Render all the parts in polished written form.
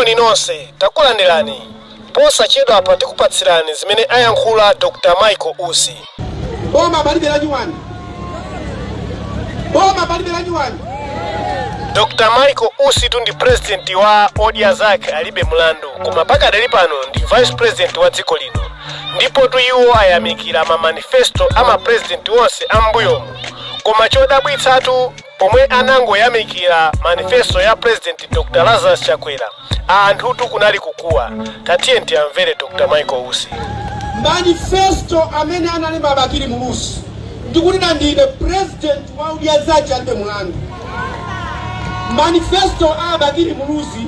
Moni nonse, takulandirani. Posachedwapa tikupatsirani zimene ayankhula Dr Michael Usi. Boma palibe lachiwani. Boma palibe lachiwani. Dr Michael Usi tu ndi president wa Odya Zake Alibe Mlandu, koma pakadali pano ndi vice president wa dziko lino. Ndipotu iwo ayamikira ma manifesto a ma president onse a m'mbuyomu. Koma chodabwitsatu pomwe anangoyamikira manifesto ya president Dr Lazarus Chakwera, anthutu kunali kukuwa. Tatiyeni tiamvere Dr Michael Usi. Manifesto amene analemba a Bakili Muluzi, ndikunena ndine president wa Odya Zake Alibe Mulandu, manifesto a Bakili Muluzi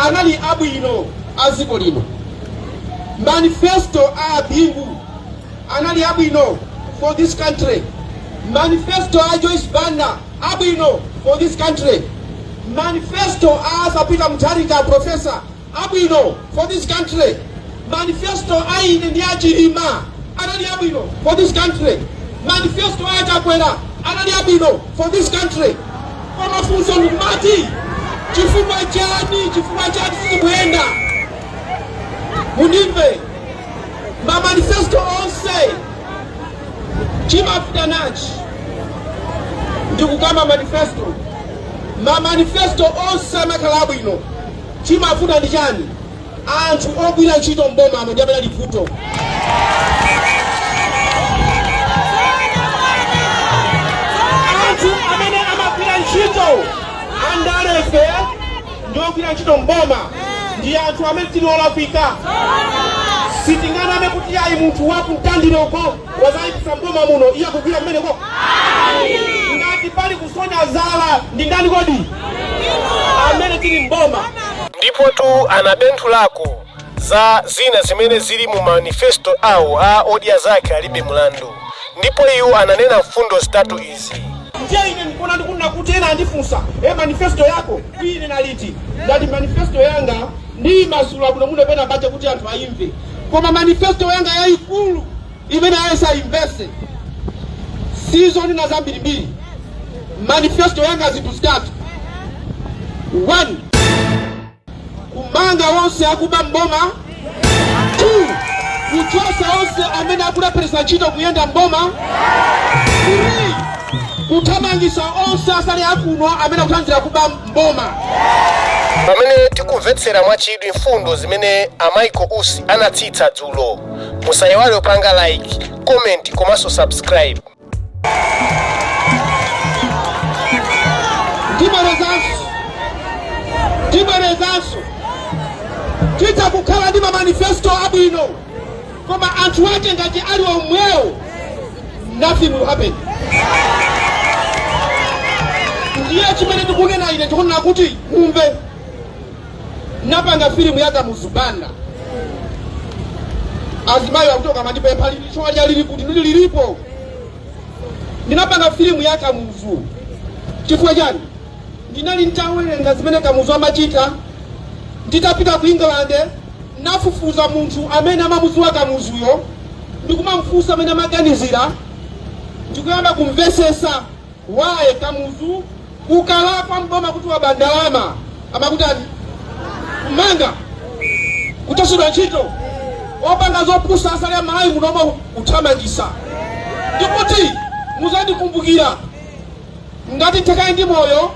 anali abwino a dziko lino. Manifesto a Bingu anali abwino for this country. Manifesto a Joyce Banda abwino for this country. Manifesto a Arthur Peter Mutharika, professor, abwino for this country. Manifesto a ine ndi a Chilima anali abwino for this country. Manifesto a Chakwera anali abwino for this country. Koma funso ndikumati, chifukwa chani, chifukwa chani sizikuyenda? Mundimve, ma manifesto onse chimavuta nachi ndikukamba manifesto, ma manifesto onse amakhala abwino. Chimavuta ndi chani? Anthu ogwira ntchito m'bomamo ndi amene ali vuto. Anthu amene amagwira ntchito, andalefe ndi ogwira ntchito m'boma, ndi anthu amene tili olakwika. Sitinganame kuti ayi, munthu wakumtandire uko wazayipitsa m'boma muno, iye akugwira kumeneko. Ngati pali kusonya zala ndi ndani kodi? Amene tili m'boma. Ndipotu anabenthulako za zina zimene zili mu manifesto awo a Odya Zake Alibe Mlandu, ndipo iwo ananena mfundo zitatu izi. Ndiye ine ndikuona ndikunena kuti ena andifunsa, e, manifesto yako uyinena liti? Ndati manifesto yanga ndiyimasula bwino muno pena pache kuti anthu ayimve, koma manifesto yanga yayikulu imene ayesa ayimvese sizonena zambirimbiri. Manifesto yanga zinthu zitatu. 1, kumanga onse akuba mboma. 2, kuchosa onse amene akulepheresa ntchito kuyenda mboma. 3, kuthamangisa onse asale akuno amene akuthandizira kuba mboma. Pamene tikumvetsera mwachidwi mfundo zimene a Michael Usi anatsitsa dzulo, musayiwale kupanga like, comment komanso subscribe. Ndibwerezanso, ndibwerezanso, titha kukhala ndi mamanifesto abwino, koma anthu ake ngati ali omwewo, nothing will happen. Ndiye chimene ndikunena ine, ndikunena kuti mumve, napanga filimu ya Kamuzu Banda. Azimayi akuchoka amandipempha, lili chowalya lili kuti? Ndili lilipo. Ndinapanga filimu ya Kamuzu chifukwa chani? Ndinali nditawerenga zimene Kamuzu amachita. Nditapita ku England, nafufuza munthu amene amamudziwa Kamuzuyo, ndikumamfunsa amene amaganizira, ndikuyamba kumvesesa why Kamuzu ukalakwa mboma kuti waba ndalama amakutani, kumanga, kuchosedwa ntchito, opanga zopusa asale amalawi munomo kuthamangisa. Ndikuti muzandikumbukira ngati ndikakhala ndi moyo,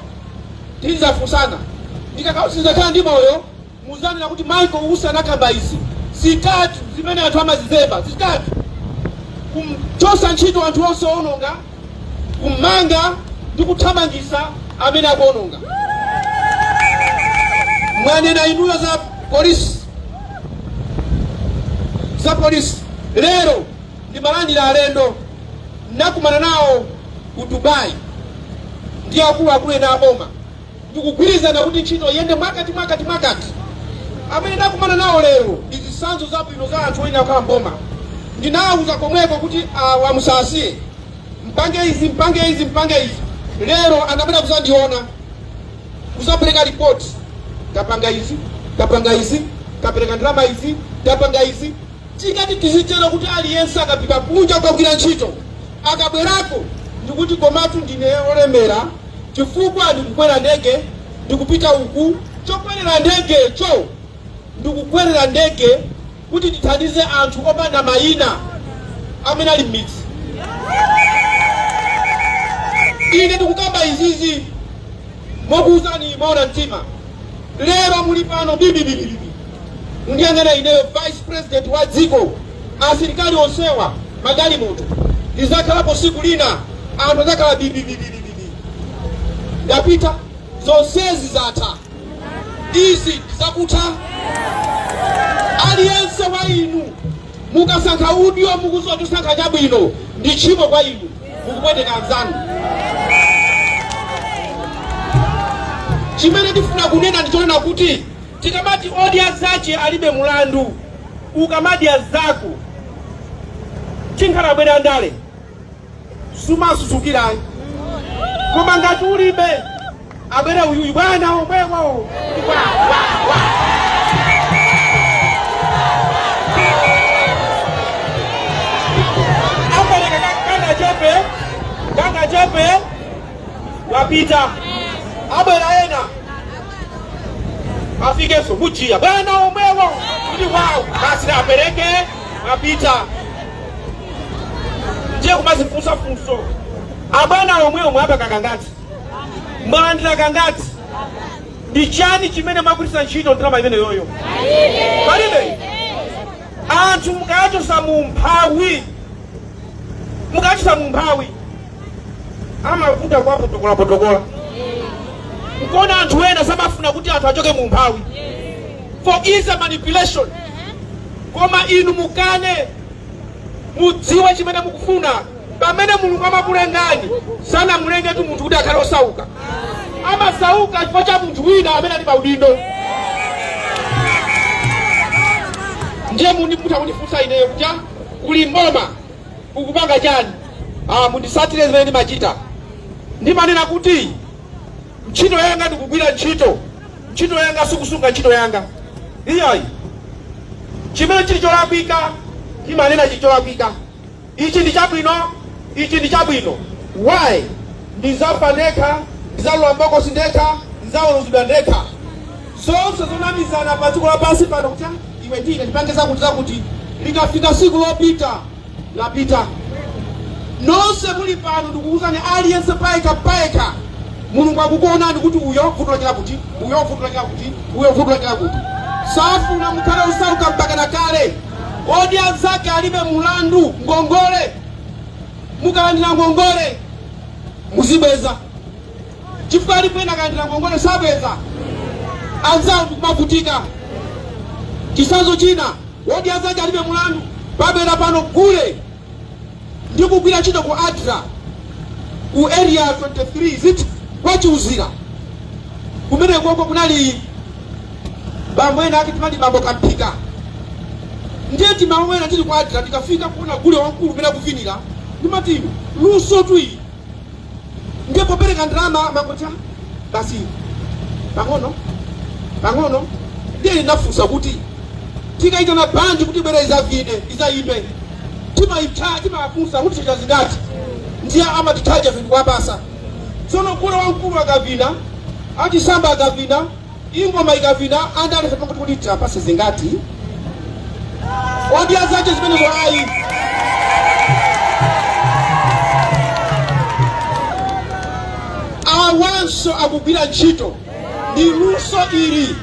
tizafunsana. Ndikakhala sindikakhala ndi moyo, muzanena kuti Michael Usi anakamba izi zitatu zimene anthu amazizemba zitatu: kuchosa ntchito anthu onse owononga, kumanga ndi kuthamangisa amene akuononga. Mwanena inuyo za polisi, za polisi. Lero ndimalandira alendo, nakumana nawo ku Dubai ndi akuluakulu ena aboma, ndikugwirizana kuti ntchito iyende mwakati mwakati mwakati. Amene ndakumana nawo lero ndi zitsanzo zabwino za anthu oyenera kukhala mboma. Ndinawuza komweko kuti awa musasiye, mpange izi, mpange izi, mpange izi. Lero anabwera kuzandiona, kuzapereka ripoti: tapanga izi, tapanga izi, tapereka ndalama izi, tapanga izi. Tikati tizitero kuti aliyense akapita kunja kukagwira ntchito, akabwerako ndikuti, "Komatu ndine olemera chifukwa ndikukwera ndege, ndikupita uku." Chokwerera ndegecho ndikukwerera ndege kuti tithandize anthu opanda mayina amene ali m'midzi. Ine ndikukamba izizi mokuwuzani moona mtima. Lero muli pano bibibibibi, mundiyang'ana ineyo, vice president wa dziko, asilikali onsewa, magalimoto. Lizakhalapo siku lina anthu adzakhala bibibibibibi. Ndapita, zonsezi zatha, izi ndizakutha. Aliyense wa inu mukasankha udyo, mukuziwa chosankha chabwino, ndi tchimo kwa inu, mukupweteka anzanu. Chimene ndifuna kunena ndichonena kuti tikamati odya zache alibe mulandu, ukamadya zako chinkhala bwera ndale sumasusukirayi, koma ngati ulibe abwere uyuyu bwana omwewo wa, wa, wa. Apereka kanga chepe, kanga chepe, wapita. Abwera ena, afikenso mujiya bwana omwewo kuti wawu, basi apereke, wapita. Ndiye kumazifunsa funso, abwana omwewo mwapaka kangati? Mwalandira kangati? Ndi chani chimene mwagwiritsa ntchito ndalama imene yoyo? Palibe. Anthu mukachosa mu mphawi, mukachosa mu mphawi, amavuta kwa potokola potokola. Nkuona anthu ena samafuna kuti anthu achoke mu mphawi for easy manipulation. Koma inu mukane, mudziwe chimene mukufuna. Pamene Mulungu amakulengani, sanamulengetu munthu kuti akhale osauka. Amasauka chifukwa cha munthu wina amene ali pa udindo. Ndiye mutha kundifunsa ineyo kuti kuli mboma ukupanga chani? Mundisatire zimene ndimachita. Ndimanena kuti ntchito yanga ndikugwira ntchito, ntchito yanga sikusunga ntchito yanga iyayi. Chimene chili cholakwika ndimanena chili cholakwika, ichi ndi chabwino, ichi ndi chabwino. Why? Ndizafa ndekha, ndizalowa mbokosi ndekha, ndizaweruzidwa ndekha. Zonse zonamizana pa dziko lapansi pano kuti iwe ndine tipange zakuti zakuti, likafika siku lopita, lapita. Nonse muli pano, ndikuwuzani, aliyense payekha payekha, Mulungu akukuonani kuti uyo vuto lachira kuti, uyo vuto lachira kuti, uyo vuto lachira kuti. Safuna mukhale osauka mpaka na kale. Odya zake alibe mulandu. Ngongole, mukalandira ngongole muzibweza, chifukwa alipo ena akalandira ngongole sabweza, anzawo ndikumavutika. Chitsanzo china, wodya zake alibe mulandu, pabwera pano gule ndikugwira ntchito ku ADRA ku Area 23 zit kwachiuzira kumene koko kunali bambo ena ake timati bambo Kamphika. Ndiye timawena tili ku ADRA, tikafika kuona gule wamkulu umene akuvinira, ndimati luso tu iyi. Ndiye popereka ndalama mangoti basi pang'ono pang'ono. Ndiye ndinafunsa kuti tikaitana bandi kuti ibwere izavine, izayimbe, timaitcha, timafunsa kuti chacha zingati? Ndiye amatithaja zinthu kuwapasa. Tsono gule wamkulu akavina, achisamba akavina, ingoma ikavina, andale kuti kuti tiwapase zingati? Odya zache zimenezo ayi. Awanso akugwira ntchito, ndi luso ili.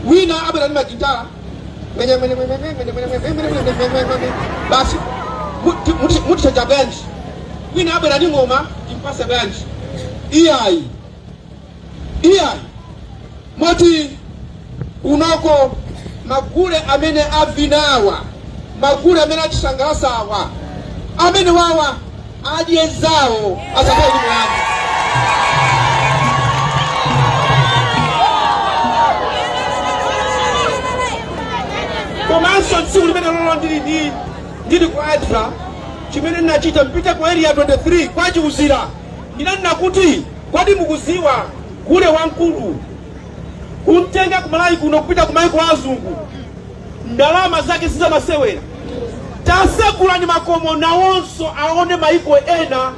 Wina abwera ndi magitala basi, mutichaja bwanji? Wina abwera ndi ng'oma, timpase bwanji? Iyayi, iyayi. Moti unoko magule amene avinawa, magule amene achisangalasa, amene wawa adye zawo, asakhale ndi mulandu. Komanso tsiku limene lolo ndili ku ADRA, chimene ndinachita, mpite ku Area 23 kwachiuzira, ndinanena kuti kodi mukuziwa gule wamkulu kumtenga kumalawi kuno kupita ku maiko azungu, ndalama zake sizamasewera? Tasegulani makomo nawonso aone maiko ena,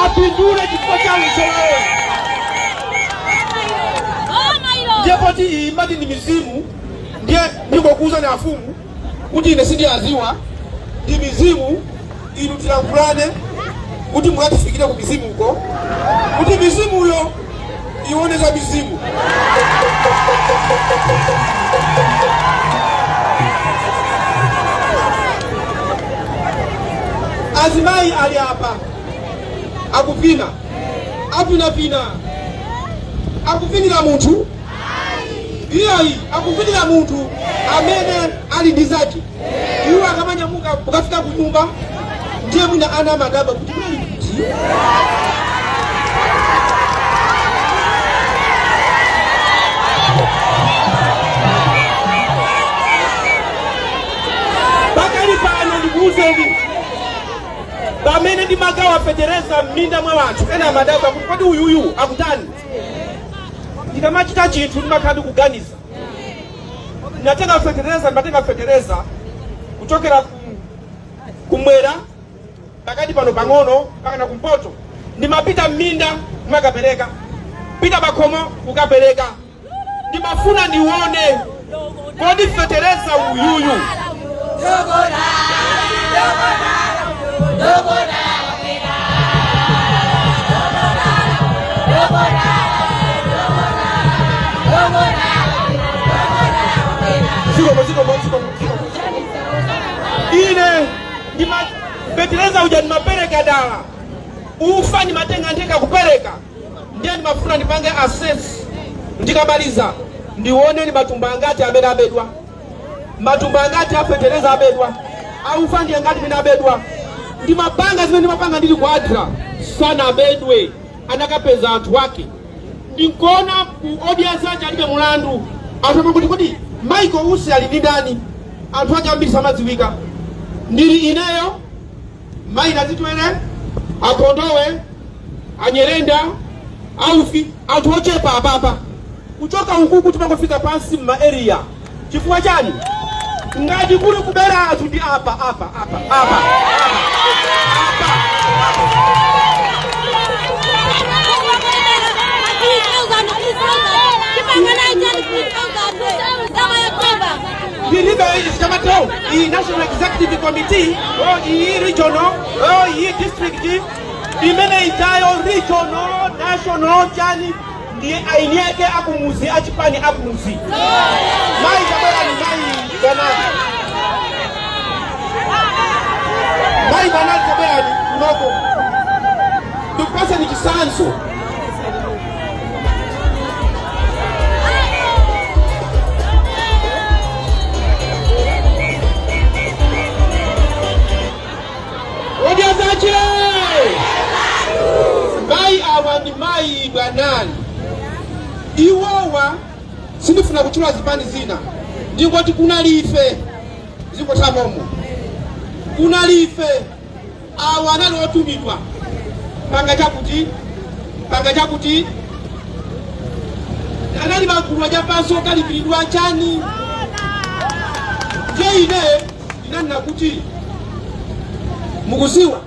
apindule chifukwa cha luso lawo. Ndiye poti iyi mati ndi mizimu, ndiye ndingokuuzani afumu kuti ine sindiyaziwa, ndi mizimu. Inu tilankhulane kuti mukatifikire ku mizimuko, kuti mizimuyo ione za mizimu. Azimayi ali apa akuvina, avinavina, akuvinira munthu iyayi, akuvinira munthu amene ali ndi zake. Iwo akamanyamuka kukafika ku nyumba, ndiye mwina ana amadabwa kuti kunali kuti. Pakali pano ndikuwuzeni, pamene ndimagawa fetereza m'minda mwa wanthu, ena amadabwa kuti kodi uyuyu akutani? Ndikamachita chinthu ndimakhala ndikuganiza. Ndinatenga fetereza, ndimatenga fetereza kuchokera kumwera pakati pano pang'ono mpaka na kumpoto. Ndimapita m'minda kumakapereka, pita pakhomo kukapereka. Ndimafuna ndione kodi fetereza uyuyu zikomo, zikomo, zikomo, zikomo. Ine ndima fetereza uja ndimapereka dala, ufa ndimatenga ntheka kupereka. Ndiye ndimafuna ndipange assess, ndikamaliza ndione ni matumba angati amene abedwa, matumba angati afetereza abedwa, aufa ndi angati amene abedwa. Ndimapanga zimene ndimapanga ndili ku ADRA, sanabedwe, anakapeza anthu ake. Ndinkuona ku Odya Zake Alibe Mulandu, anthu amakuti kodi Michael Usi ali ndi ndani? Anthu ake ambiri samadziwika. Ndili ineyo, mayi Nazitwere, Akondowe, Anyerenda, Aufi, anthu ochepa apapa. Kuchoka ukuku timangofika pansi mma area. Chifukwa chani? Ngati kuli kubera anthu ndi apa, apa, apa, apa, apa, apa. Ndilibe chamato iyi national executive committee, o iyi regional, o iyi district, imene itayo regional, national, chani, ndiye aini ake akumuzi, achipani akumuzi. Mayi tabwerani, mayi Banali, mayi Banali, tabwerani kunoko ndikupaseni chisanzo. Odya Zache, mayi awa ndi mayi Bwanali. Iwowa sindifuna kutchula zipani zina, ndingoti kunali ife zikothamomo, kunali ife awa anali otumidwa, panga chakuti, panga chakuti, anali magulu achapansi okalipiridwa chani. Ndiye ine ndinanena kuti mukuziwa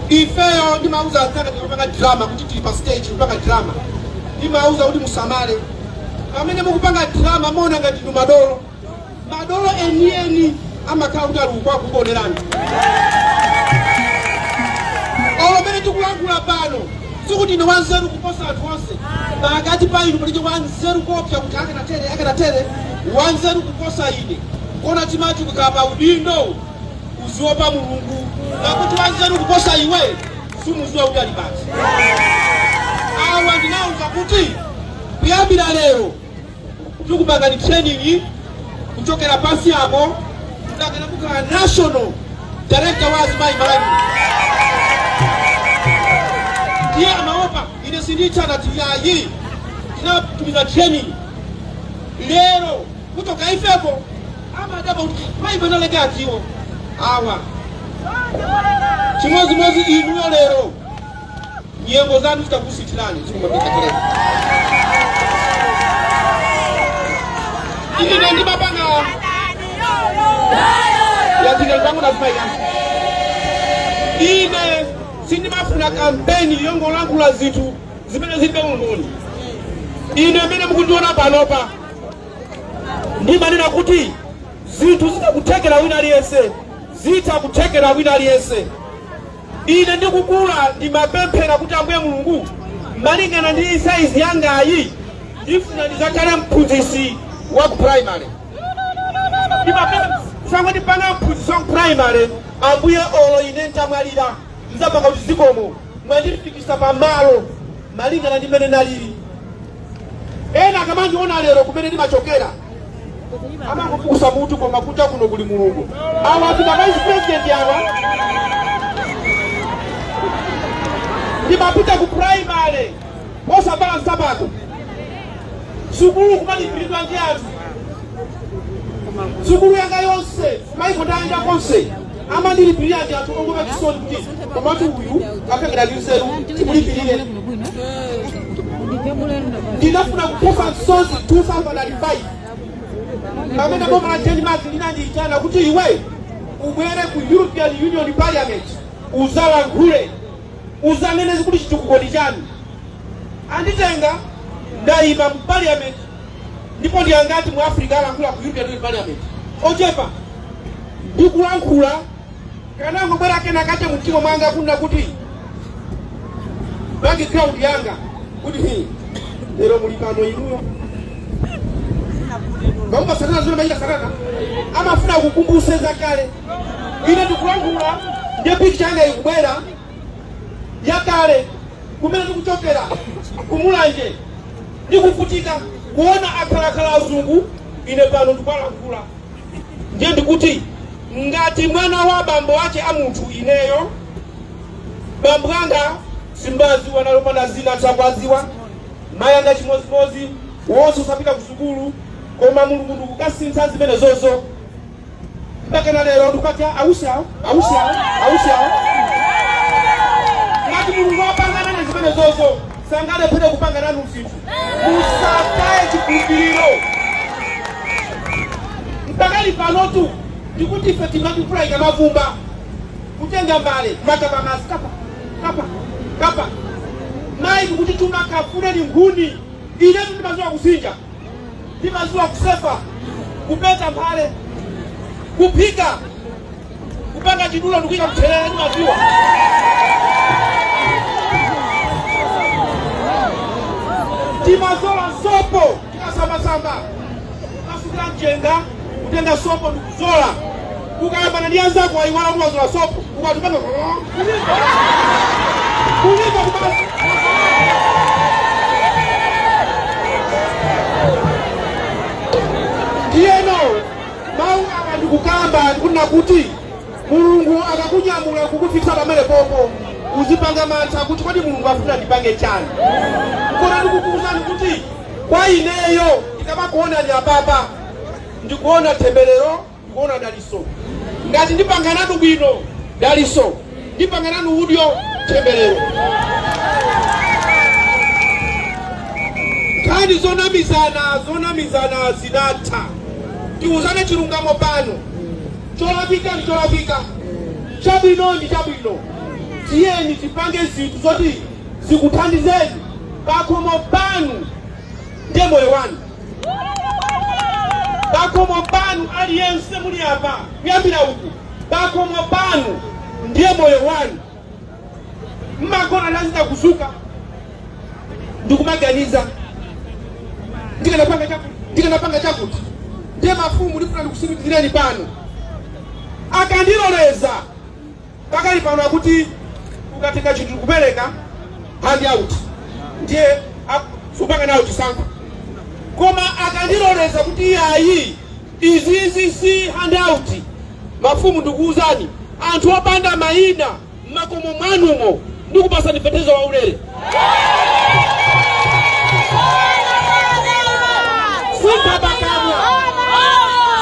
ifeyo ndimauza anzanga tikapanga drama kuti tili pa stage kupanga drama, ndimauza kuti musamale pamene mukupanga drama, mona ngati ndinu madolo. Madolo enieni amakhala kuti ali uko akukuonerani. Olo mene tikulankhula pano, sikuti ine wanzeru kuposa anthu onse. Pakati pa inu palibe wanzeru kopsa kuti akanatere akanatere, wanzeru kuposa ine. Kona timati kukhala pa udindo uziopa Mulungu, pakuti wanzeru kuposa iwe sumuziwa kuti ali pati. Awa ndinawuza kuti kuyambira lero tikupangani training kuchokera pansi apo ndakana kukhala national director wa azimayi Malawi. Ndiye amaopa ine sindithana tiyayi, tinatumiza training lero kuchoka ifepo amadaba kuti mayi banaleke atiwo awa. Chimodzimodzi inuyo lero nyengo zanu zitakusitirani zikumapita. Ine ndimapanga yatikali pangu nazimaikani. Ine sindimafuna kampeni yongolankhula zinthu zimene zilibe umboni. Ine imene mukundiona panopa, ndimanena kuti zinthu zitakuthekera wina aliyense, zitha kuthekera wina aliyense. Ine ndikukula ndimapemphera kuti, "Ambuye Mulungu, malingana ndi saizi yangayi, ndifuna ndizakhale mphunzitsi wa ku primary." Ndimapemphera, ndipanga mphunzitsi wa ku primary, Ambuye, olo ine ntamwalira mzapanga kuti zikomo, mwandifikisa pamalo malingana ndi mmene nalili. Ena akamandiona lero kumene ndimachokera amangopukusa mutu, koma kunja kuno kuli Mulungu. Awa afika vice president awa. Ndimapita ku primary osavala nsapato, sukulu kumalipiridwa ndi anthu. Sukulu yanga yonse, maiko ndayenda konse, amandilipirira ndi anthu ongomva chisoni kuti komatu uyu akakera ndi nzeru, timulipirire. Ndinafuna kuphosa msozi 2005 pamene boma la Denmark linandiyitana kuti, "Iwe ubwere ku European Union Parliament, uzalankhule, uzanene kuti chitukuko ndi chanu." Anditenga, ndayima mu parliament, ndipo ndiyangati mu Africa alankhula ku European Union Parliament? Ochepa. Ndikulankhula, kanangobwera kena kache mumtima mwanga kunena kuti background yanga kuti, "Hi, lero muli pano inuyo." Maumba satana zimene machita satana amafuna kukumbuse zakale. Ine ndikulankhula, ndiye picture yanga ikubwera yakale, kumene ndikuchokera kumulanje, ndikuvutika kuona akhalakhala azungu, ine pano ndikuwalankhula. Ndiye ndikuti ngati mwana wa bambo ache a munthu ineyo, bambo anga simbaziwa, nalopanda zina tsakwaziwa, mayi anga chimozimozi, wonse usapita ku sukulu, koma Mulungu ndikukasintha zimene zozo mpaka na lero ndikukati ausi awo, ausi awo, ausi awo. Ngati Mulungu apanga nane zimene zozo, sangalephere kupanga nanu zinthu. Musataye chikhulupiriro. Mpakali panotu ndikuti ife timati mvula ikamavumba, kutenga mbale, makapa mazi, kapa kapa kapa, mayi ndikuti tuma kafuneni nkhuni. Inetu ndimaziwa kusinja, ndimaziwa kusefa, kupeta mphale, kuphika, kupanga chidulo ndikuyika mtherere, ndimaziwa. Timazola sopo tikasambasamba, kasukira mchenga, kutenga sopo ndikuzola. Ukayambana ndi anzako, ayiwala kuti wazola sopo, ukatipanga kulipa kubasi. Ndiyeno mawu awa ndikukamba, ndikunena kuti Mulungu akakunyamula kukufikisa pamene popo, uzipanga mantha kuti, "Kodi Mulungu afuna ndipange chani?" Kona ndikukuwuzani kuti kwa ineyo, ndikamakuonani apapa, ndikuona temberero, ndikuona daliso. Ngati ndipanga nanu bwino, daliso; ndipanga nanu udyo, temberero. Nkhani zonamizana zonamizana zinatha. Tiuzane chilungamo pano. Cholakwika ndi cholakwika, chabwino ndi chabwino. Tiyeni tipange zinthu zoti zikuthandizeni pakhomo panu, ndiye moyo wanu pakhomo panu. Aliyense muli apa, kuyambira uku, pakhomo panu ndiye moyo wanu. Mmakona lazita kuzuka ndikumaganiza, "Ndikanapanga chakuti, ndikanapanga chakuti." Ndiye mafumu, ndifuna ndikusimikizireni pano, akandiloleza pakali pano akuti ukatenga chinthu kupereka hand out, ndiye supanga nawo chisankho. Koma akandiloleza kuti iyayi, izizi si hand out, mafumu ndikuwuzani, anthu opanda mayina mmakomo mwanumo ndikupasani fetezo waulere. Simpapakamwa,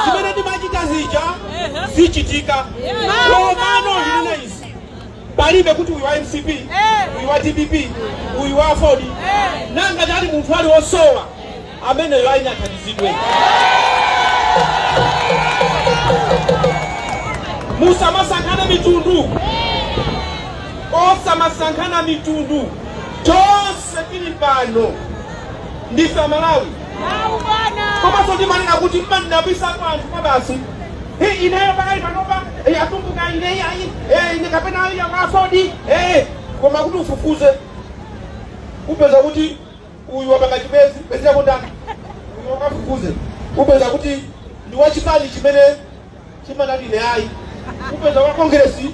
zimene ndimachita zija zichitika. Komano ndinena izi, palibe kuti uyu wa MCP, uyu wa DPP, uyu wa Ford. Nanga tali munthu ali wosowa, ameneyo aine athandizidwe. Musamasankhane mitundu, osamasankhana mitundu. Tonse tili pano. Ndife Amalawi. Komanso ndimanena kuti mmandinabisako anthu kwa basi. Hey, ineyo pakali panopa, atumbuka ine ayi, ine kapena ayi afodi, koma kuti ufufuze upeza kuti uyu wapanga chibwenzi bwenzi yako ndani, uyu wakafufuze upeza kuti ndi wachipani chimene chimanati ine ayi, upeza wa Kongresi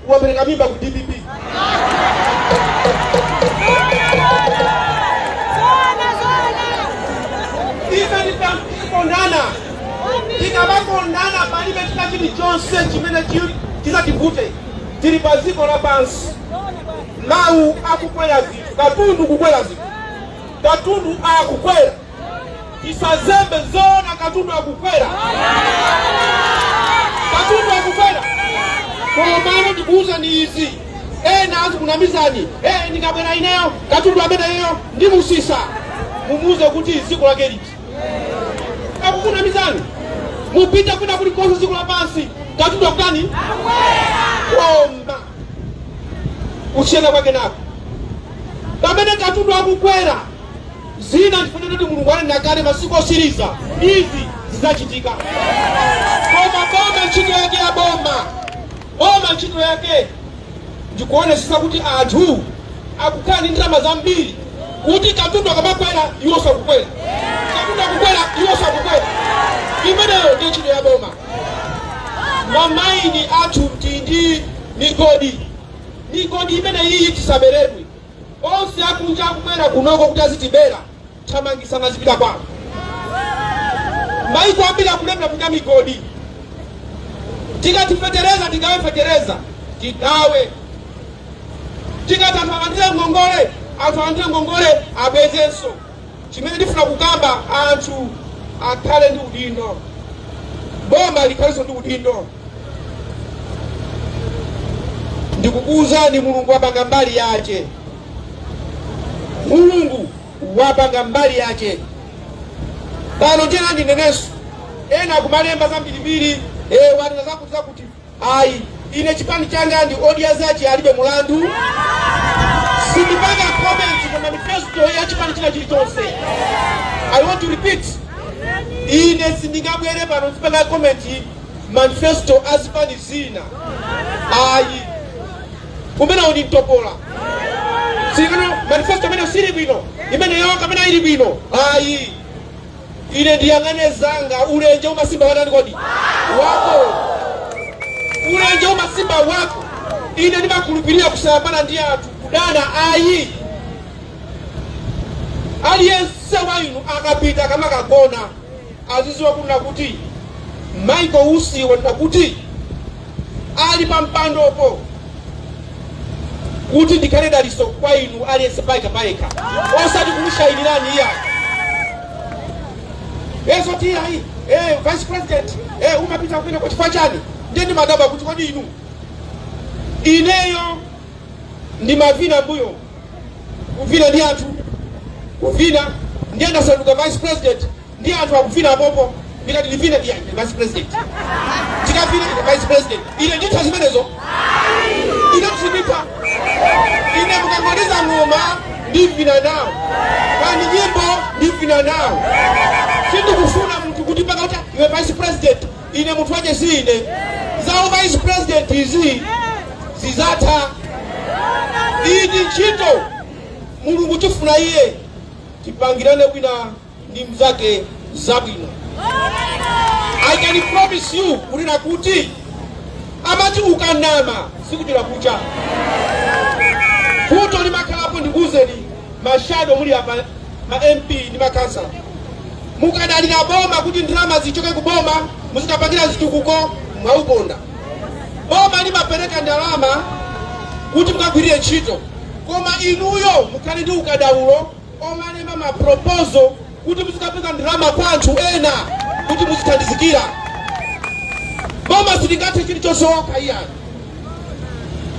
wapereka mimba ku DPP. Ife tikakondana, tikamakondana palibe china chilichonse chimene chizativute. Tili pa dziko lapansi, mawu akukwera zinthu, katundu kukwera zinthu, katundu akukwera, tisazembe zoona, katundu akukwera, katundu akukwera. Komano ndikuwuzani izi, ena azikunamizani, ndikabwera ineyo katundu ameneyo ndimusisa. Mumuuze kuti dziko lake liti? Akukunamizani. Mupite kwina kulikonse dziko lapansi, katundu akutani? Koma kusiyana kwake nako, pamene katundu akukwera zina, ndifanira kuti Mulungu anena kale masiku osiriza izi zidzachitika. Koma boma, ntchito yake ya boma, boma ntchito yake ndikuonesesa kuti anthu akukhala ndi ndalama zambiri, kuti katundu akamakwera iwo sakukwera, katundu akukwera iwo sakukwera. Imeneyo ndiyo ntchito ya boma. Mamaini athu ndi migodi, migodi imene iyi tisaberedwe. Onse akunja akubwera kunoko kuti azitibera, thamangisana zipita kwawo. Maiko ambiri akulemera kunya migodi. Tikati fetereza tigawe, fetereza tigawe. Tikati anthu alandire ngongole, anthu alandire ngongole abwezenso. Chimene ndifuna kukamba, anthu akhale ndi udindo, boma likhalenso ndi udindo. Ndikukuwuzani, Mulungu wapanga mbali yache, Mulungu wapanga mbali yache. Pano tena ndinenenso, ena akumalemba zambirimbiri, wanena zakuti zakuti. Ayi, ine chipani changa ndi Odya Zake Alibe Mulandu. Sindipanga comment pa manifesto ya chipani china chilichonse. I want to repeat, ine sindingabwere pano ndipanga comment manifesto azipani zina, ayi. Umenewo ndi mtopola. Singano manifesto imene sili bwino, imeneyo kapena ili bwino, ayi. Ine ndiyang'ane zanga. Ulenje umasimba watani kodi? Wako. Ulenje umasimba wako. Ine ndimakhulupirira kusayambana ndi anthu, kudana ayi. Aliyense wa inu akapita akamakagona aziziwa kunena kuti Michael Usi wanena kuti ali pa mpandopo kuti ndikhale daliso kwa inu aliyense payekha payekha, osati kumushayinirani iya esoti ayi, vice president, umapita kumene kwa chifukwa chani? Ndiye ndimadabwa kuti kodi inu, ineyo ndimavina mbuyo, kuvina ndi anthu, kuvina, ndiye ndasanduka vice president, ndi anthu akuvina apopo, ndikati ndivine, iya, ine vice president, tikavine, ine vice president, ine nditha zimenezo? Ine kusinditha. Ine mukangoliza ng'oma ndivina nawo, kandi nyimbo ndivina nawo. Sindikufuna munthu kuti paka kuti iwe vice president. Ine munthu wache si ine. Zawo vice president izi zizatha. Iyi ndi ntchito Mulungu chifuna iye tipangirane wina ndi mzake zabwino. I can promise you kunena kuti amati ukanama sikuchera kucha. Vuto limakhalapo, ndikuwuzeni, ma shadow muli apa, ma MP ndi makansala, mukadalira boma kuti ndalama zichoke ku boma muzikapangira zitukuko, mwauponda. Boma limapereka ndalama kuti mukagwirire ntchito, koma inuyo mukhale ndi ukadaulo omalemba ma proposal kuti muzikapeza ndalama kwa anthu ena kuti muzithandizikira. Boma silingathe chilichonse okha, iyani.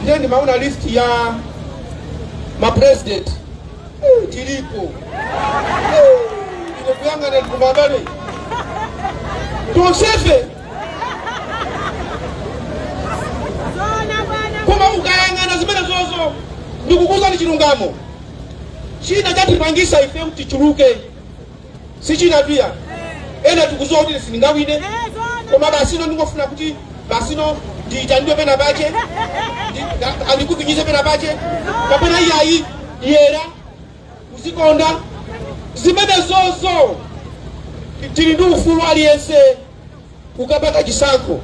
Ndiye ndimaona list ya ma president, tilipo. Ine kuyang'ana ndikumabale tonsefe, koma ukayang'ana zimene zozo, ndikukuuzani chilungamo, china chatipangisa ife kuti tichuluke. Sichina tuya ena tikuziwa kuti sindingawine, koma basino ndingofuna kuti basino ndiyitanidwe pena pache, andikuvinyize pena pache, kapena iyayi yera kuzikonda zimene zozo. Tili ndi ufulu aliyense kukapanga chisankho,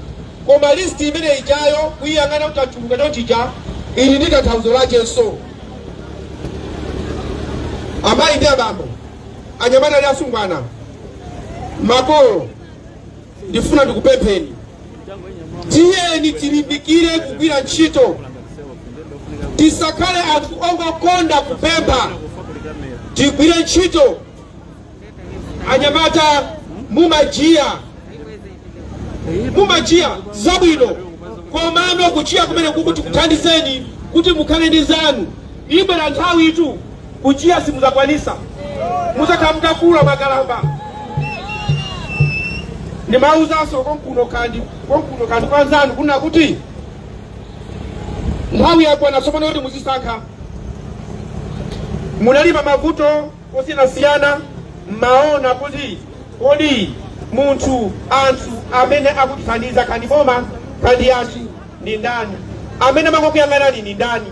koma list imene ijayo kuyiyang'ana kuti achuluka chonchija ili ndi tanthauzo lachenso. Amayi ndi abambo, anyamata ndi asungwana, makolo, ndifuna ndikupempheni, tiyeni tilimbikire kugwira ntchito, tisakhale anthu ongokonda kupempha, tigwire ntchito. Anyamata mumajiya, mumajiya zabwino, komano kujiya kumene kukuti kuthandizeni kuti mukhale ndi zanu. Ibwera nthawi itu kujiya simuzakwanisa, muzakhala mutakula makalamba. Ndimawuzanso konkuno kandi konkuno kandi kwanzanu kuna kuti nthawi yakwana tsopano kuti muzisankha. Munali pa mavuto osiyanasiyana, mmaona kuti kodi munthu, anthu amene akutithandiza kandi boma kandi anthu ndi ndani, amene amangokuyang'anani ndi ndani.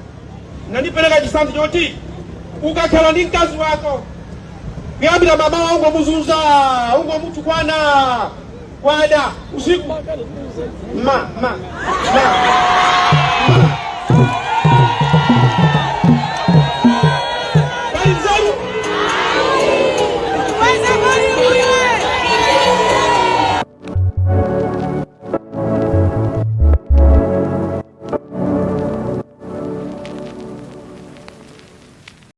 Nandipereka chitsanzo choti ukakhala ndi mkazi wako kuyambira mamawa ungomuzunza, ungomutukwana, kwada usiku ma ma ma ma.